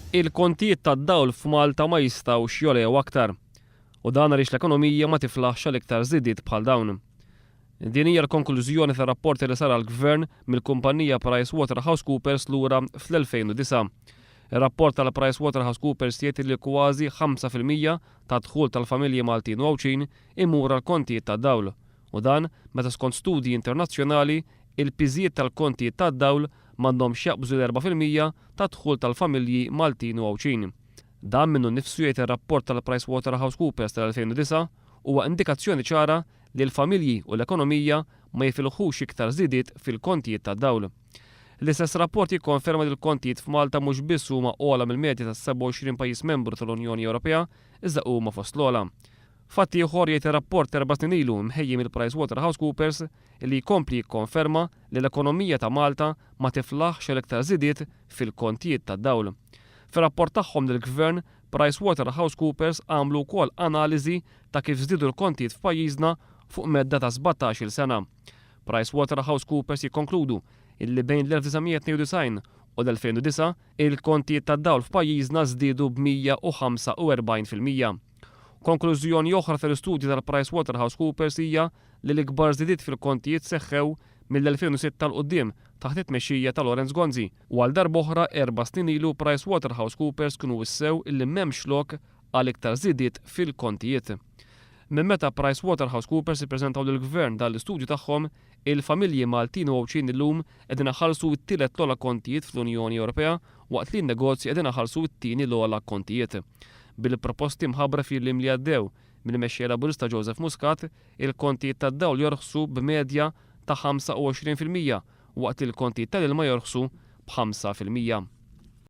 Il-kontijiet tad-dawl f'Malta ma jistgħux jogħlew aktar. U dan għaliex l-ekonomija ma tiflaħx għal iktar żidiet bħal dawn. Din hija l-konklużjoni ta' rapport li sar għall-Gvern mill-kumpanija PricewaterhouseCoopers lura fl-2009. Ir-rapport tal-PricewaterhouseCoopers jgħid li kważi 5% tad-dħul tal-familji Maltin u Għawdxin imur għall-kontijiet tad-dawl. U dan meta skont studji internazzjonali, il-piżijiet tal-kontijiet tad-dawl m'għandhomx jaqbżu l-4% tad-dħul tal-familji Maltin u Għawdxin. Dan minnu nnifsu jgħid ir-rapport tal-PricewaterhouseCoopers tal-2009 huwa indikazzjoni ċara li l-familji u l-ekonomija ma jifilħux iktar żidiet fil-kontijiet tad-dawl. L-istess rapport jikkonferma li l-kontijiet f'Malta mhux biss huma ogħla mill-medja tas-27 pajjiż membru tal-Unjoni Ewropea iżda huma fost l-ogħla. Fatt ieħor jgħid ir-rapport t'erba' snin ilu mħejji mill-PricewaterhouseCoopers li jkompli jikkonferma li l-ekonomija ta' Malta ma tiflaħx għal iktar żidiet fil-kontijiet tad-dawl. Fir-rapport tagħhom lill-Gvern, PricewaterhouseCoopers għamlu wkoll analiżi ta' kif żdiedu l-kontijiet f'pajjiżna fuq medda ta' sbatax-il sena. PricewaterhouseCoopers jikkonkludu illi bejn l-1992 u l-2009, il-kontijiet tad-dawl f'pajjiżna żdiedu b'145%. Konklużjoni oħra tal-istudju tal-PricewaterhouseCoopers hija li l-ikbar żidiet fil-kontijiet seħħew mill-2006 'l quddiem taħt it-tmexxija ta' Lawrence Gonzi u għal darb'oħra erba' snin ilu PricewaterhouseCoopers kienu wissew illi m'hemmx lok għal iktar żidiet fil-kontijiet. Minn meta PricewaterhouseCoopers ippreżentaw lill-Gvern dan l-istudju tagħhom, il-familji Maltin u Għawdxin illum qegħdin iħallsu t-tielet l-ogħla kontijiet fl-Unjoni Ewropea waqt li n-negozji qegħdin iħallsu t-tieni l-ogħla kontijiet. Bil-proposti mħabbra fil-jiem li għaddew mill-Mexxej Laburista Joseph Muscat, il-kontijiet tad-dawl jorħsu b'medja ta' 25% waqt li l-kontijiet tal-ilma jorħsu b'5%.